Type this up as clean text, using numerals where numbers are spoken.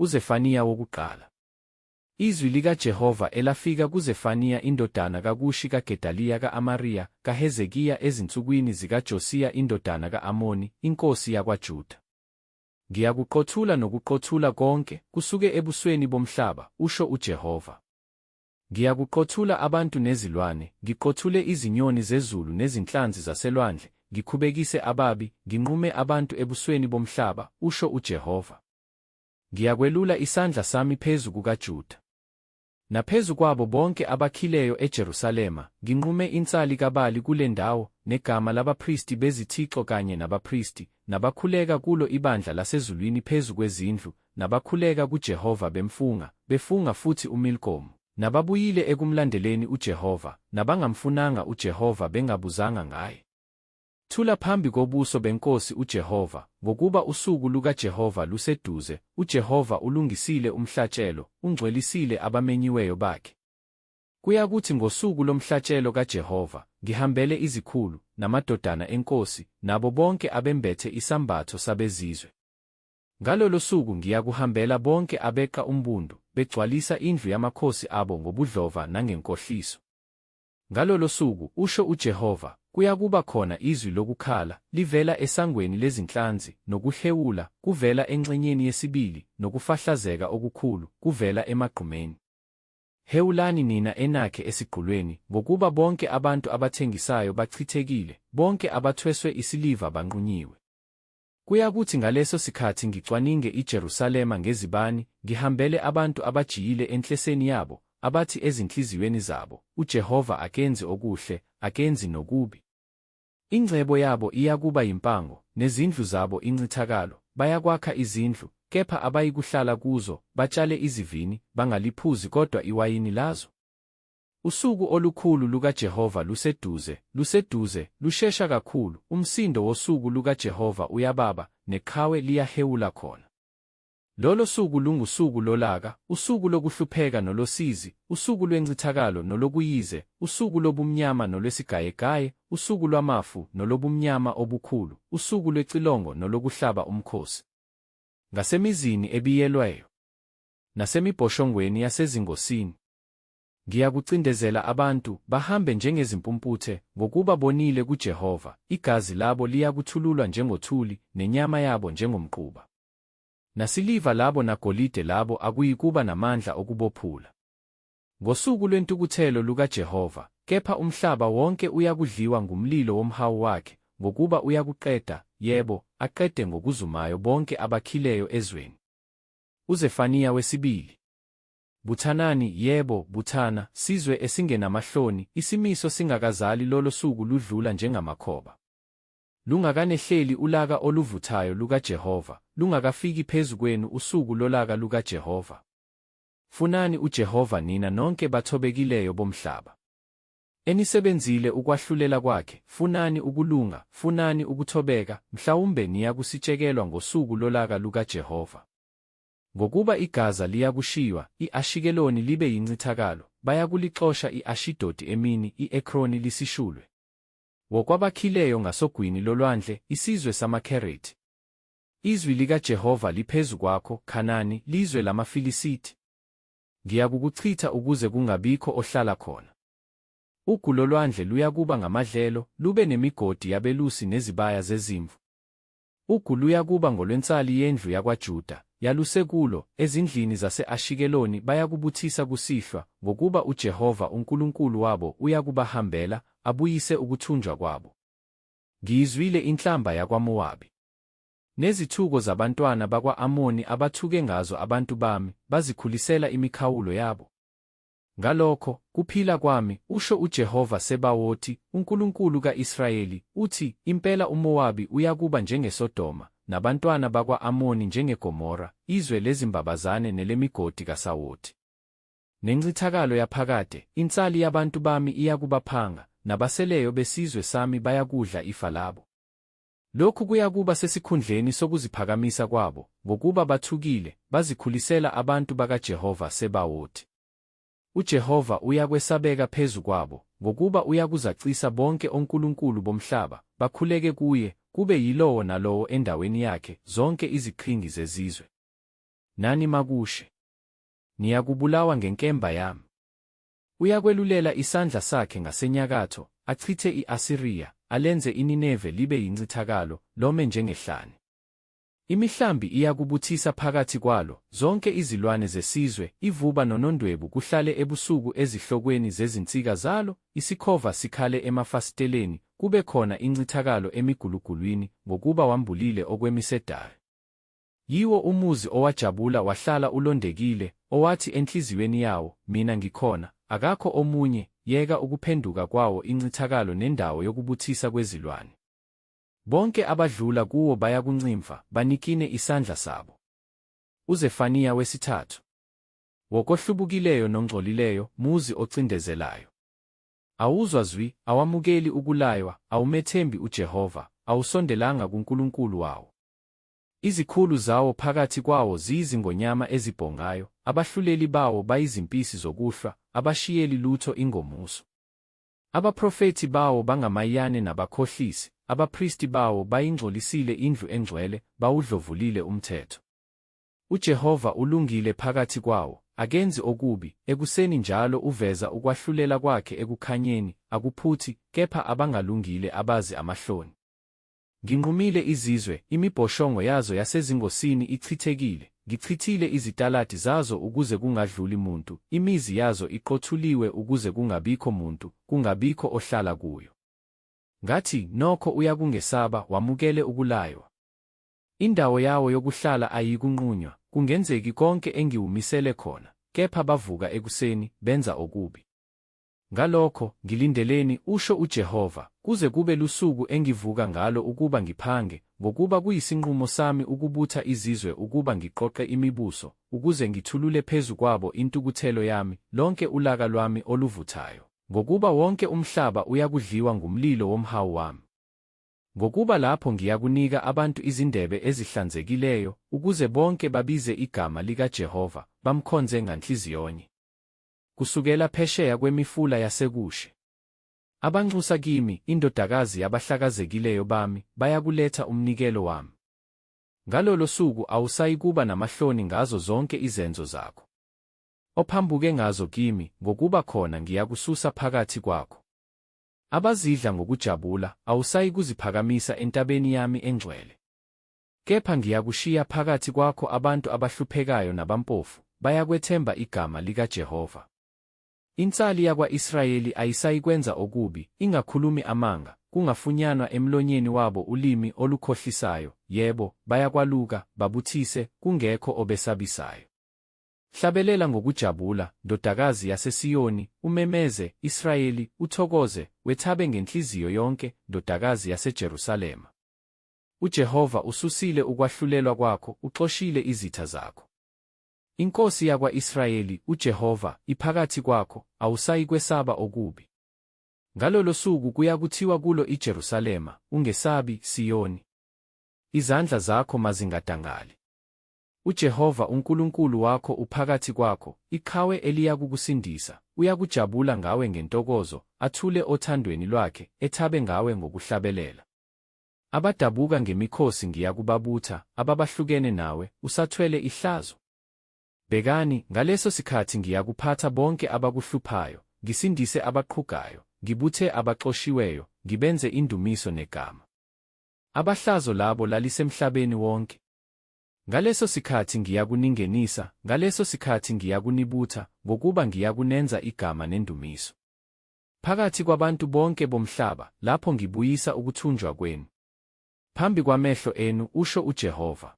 UZefaniya wokuqala. Izwi likaJehova elafika kuZefaniya indodana kaKushi kaGedaliya ka-Amariya kaHezekiya ezinsukwini zikaJosiya indodana ka-Amoni, inkosi yakwaJuda. Ngiyakuqothula nokuqothula konke, kusuke ebusweni bomhlaba, usho uJehova. Ngiyakuqothula abantu nezilwane, ngiqothule izinyoni zezulu nezinhlanzi zaselwandle, ngikhubekise ababi, nginqume abantu ebusweni bomhlaba, usho uJehova. Ngiyakwelula isandla sami phezu kukaJuda. Naphezu kwabo bonke abakhileyo eJerusalema, nginqume insali kaBali kule ndawo, negama labapristi bezithixo kanye nabapristi, nabakhuleka kulo ibandla lasezulwini phezu kwezindlu, nabakhuleka kuJehova bemfunga, befunga futhi uMilkomu. Nababuyile ekumlandeleni uJehova, nabangamfunanga uJehova bengabuzanga ngaye. Thula phambi kobuso beNkosi uJehova, ngokuba usuku lukaJehova luseduze, uJehova ulungisile umhlatshelo, ungcwelisile abamenyiweyo bakhe. Kuyakuthi ngosuku lomhlatshelo kaJehova, ngihambele izikhulu, namadodana enkosi, nabo bonke abembethe isambatho sabezizwe. Ngalolo suku ngiyakuhambela bonke abeqa umbundu, begcwalisa indlu yamakhosi abo ngobudlova nangenkohliso. Ngalolo suku, usho uJehova, kuyakuba khona izwi lokukhala, livela esangweni lezinhlanzi, nokuhhewula, kuvela enxenyeni yesibili, nokufahlazeka okukhulu, kuvela emagqumeni. Hhewulani nina enakhe esigqulweni, ngokuba bonke abantu abathengisayo bachithekile, bonke abathweswe isiliva banqunyiwe. Kuyakuthi ngaleso sikhathi ngicwaninge iJerusalema ngezibani, ngihambele abantu abajiyile enhleseni yabo, abathi ezinhliziyweni zabo, UJehova akenzi okuhle, akenzi nokubi. Ingcebo yabo iyakuba yimpango, nezindlu zabo incithakalo, bayakwakha izindlu, kepha abayikuhlala kuzo, batshale izivini, bangaliphuzi kodwa iwayini lazo. Usuku olukhulu lukaJehova luseduze, luseduze, lushesha kakhulu, umsindo wosuku lukaJehova uyababa, neqhawe liyahhewula khona. Lolo suku lungusuku lolaka, usuku lokuhlupheka nolosizi, usuku lwencithakalo nolokuyize, usuku lobumnyama nolwesigayegaye, usuku lwamafu nolobumnyama obukhulu, usuku lwecilongo nolokuhlaba umkhosi. Ngasemizini ebiyelweyo, nasemibhoshongweni yasezingosini. Ngiyakucindezela abantu, bahambe njengezimpumputhe, ngokuba bonile kuJehova, igazi labo liyakuthululwa njengothuli, nenyama yabo njengomquba. Nasiliva labo nagolide labo akuyikuba namandla okubophula. Ngosuku lwentukuthelo lukaJehova, kepha umhlaba wonke uyakudliwa ngumlilo womhawu wakhe, ngokuba uyakuqeda, yebo, aqede ngokuzumayo bonke abakhileyo ezweni. UZefaniya wesibili. Buthanani, yebo, buthana, sizwe esingenamahloni, isimiso singakazali lolo suku ludlula njengamakhoba. Lungakanehleli ulaka oluvuthayo lukaJehova, lungakafiki phezu kwenu usuku lolaka lukaJehova. Funani uJehova nina nonke bathobekileyo bomhlaba. Enisebenzile ukwahlulela kwakhe, funani ukulunga, funani ukuthobeka, mhlawumbe niyakusitshekelwa ngosuku lolaka lukaJehova. Ngokuba iGaza liyakushiywa, i-Ashikeloni libe yincithakalo, bayakulixosha i-Ashidodi emini, i-Ekroni lisishulwe. Wokwabakhileyo ngasogwini lolwandle, isizwe samaKhereti. Izwi likaJehova liphezu kwakho, Khanani, lizwe lamaFilisiti. Ngiyakukuchitha ukuze kungabikho ohlala khona. Ugu lolwandle luyakuba ngamadlelo, lube nemigodi yabelusi nezibaya zezimvu. Ugu luyakuba ngolwensali yendlu yakwaJuda, yaluse kulo, ezindlini zase-Ashikeloni bayakubuthisa kusihlwa, ngokuba uJehova uNkulunkulu wabo uyakubahambela, abuyise ukuthunjwa kwabo. Ngiyizwile inhlamba yakwaMowabi. Nezithuko zabantwana bakwa-Amoni abathuke ngazo abantu bami, bazikhulisela imikhawulo yabo. Ngalokho, kuphila kwami, usho uJehova Sebawoti, uNkulunkulu ka-Israyeli, uthi, impela uMowabi uyakuba njengeSodoma, nabantwana bakwa-Amoni njengeGomora, izwe lezimbabazane nelemigodi kasawoti. Nencithakalo yaphakade, insali yabantu bami iyakubaphanga, nabaseleyo besizwe sami bayakudla ifa labo. Lokhu kuyakuba sesikhundleni sokuziphakamisa kwabo, ngokuba bathukile, bazikhulisela abantu bakaJehova Sebawoti. UJehova uyakwesabeka phezu kwabo, ngokuba uyakuzacisa bonke onkulunkulu bomhlaba, bakhuleke kuye, kube yilowo nalowo endaweni yakhe, zonke iziqhingi zezizwe. Nani maKushe, niyakubulawa ngenkemba yami. Uyakwelulela isandla sakhe ngasenyakatho, achithe i-Asiriya, alenze iNineve libe yincithakalo, lome njengehlane. Imihlambi iyakubuthisa phakathi kwalo, zonke izilwane zesizwe, ivuba nonondwebu kuhlale ebusuku ezihlokweni zezinsika zalo, isikhova sikhale emafasiteleni, kube khona incithakalo emigulugulwini, ngokuba wambulile okwemisedari. Yiwo umuzi owajabula wahlala ulondekile, owathi enhliziyweni yawo, Mina ngikhona, akakho omunye, yeka ukuphenduka kwawo incithakalo nendawo yokubuthisa kwezilwane! Bonke abadlula kuwo bayakunximfa, banikine isandla sabo. UZefaniya wesithathu. Wokohlubukileyo nongcolileyo, muzi ocindezelayo! Awuzwa zwi, awamukeli ukulaywa, awumethembi uJehova, awusondelanga kuNkulunkulu wawo. Izikhulu zawo phakathi kwawo ziyizingonyama ezibhongayo, abahluleli bawo bayizimpisi zokuhlwa, abashiyeli lutho ingomuso. Abaprofethi bawo bangamayiyane nabakhohlisi, abapristi bawo bayingcolisile indlu engcwele, bawudlovulile umthetho. UJehova ulungile phakathi kwawo, akenzi okubi, ekuseni njalo uveza ukwahlulela kwakhe ekukhanyeni, akuphuthi, kepha abangalungile abazi amahloni. Nginqumile izizwe, imibhoshongo yazo yasezingosini ichithekile, ngichithile izitaladi zazo ukuze kungadluli muntu, imizi yazo iqothuliwe ukuze kungabikho muntu, kungabikho ohlala kuyo. Ngathi, Nokho uyakungesaba, wamukele ukulaywa. Indawo yawo yokuhlala ayikunqunywa, kungenzeki konke engiwumisele khona, kepha bavuka ekuseni, benza okubi. Ngalokho, ngilindeleni, usho uJehova, kuze kube lusuku engivuka ngalo ukuba ngiphange, ngokuba kuyisinqumo sami ukubutha izizwe ukuba ngiqoqe imibuso, ukuze ngithulule phezu kwabo intukuthelo yami, lonke ulaka lwami oluvuthayo. Ngokuba wonke umhlaba uyakudliwa ngumlilo womhawu wami. Ngokuba lapho ngiyakunika abantu izindebe ezihlanzekileyo, ukuze bonke babize igama likaJehova, bamkhonze nganhliziyonye. Kusukela phesheya kwemifula yaseKushe. Abanxusa kimi, indodakazi yabahlakazekileyo bami, bayakuletha umnikelo wami. Ngalolo suku awusayikuba namahloni ngazo zonke izenzo zakho. Ophambuke ngazo kimi, ngokuba khona ngiyakususa phakathi kwakho. Abazidla ngokujabula, awusayikuziphakamisa entabeni yami engcwele. Kepha ngiyakushiya phakathi kwakho abantu abahluphekayo nabampofu, bayakwethemba igama likaJehova. Insali yakwa-Israyeli ayisayikwenza okubi, ingakhulumi amanga, kungafunyanwa emlonyeni wabo ulimi olukhohlisayo, yebo, bayakwaluka, babuthise, kungekho obesabisayo. Hlabelela ngokujabula, ndodakazi yaseSiyoni, umemeze, Israyeli, uthokoze, wethabe ngenhliziyo yonke, ndodakazi yaseJerusalema. UJehova ususile ukwahlulelwa kwakho, uxoshile izitha zakho. INkosi yakwa-Israyeli, uJehova, iphakathi kwakho, awusayikwesaba okubi. Ngalolo suku kuyakuthiwa kulo iJerusalema, Ungesabi, Siyoni. Izandla zakho mazingadangali. UJehova uNkulunkulu wakho uphakathi kwakho, iqhawe eliyakukusindisa, uyakujabula ngawe ngentokozo, athule othandweni lwakhe, ethabe ngawe ngokuhlabelela. Abadabuka ngemikhosi ngiyakubabutha, ababahlukene nawe, usathwele ihlazo. Bhekani, ngaleso sikhathi ngiyakuphatha bonke abakuhluphayo, ngisindise abaqhugayo, ngibuthe abaxoshiweyo, ngibenze indumiso negama. Abahlazo labo lalisemhlabeni wonke. Ngaleso sikhathi ngiyakuningenisa, ngaleso sikhathi ngiyakunibutha, ngokuba ngiyakunenza igama nendumiso. Phakathi kwabantu bonke bomhlaba, lapho ngibuyisa ukuthunjwa kwenu. Phambi kwamehlo enu, usho uJehova.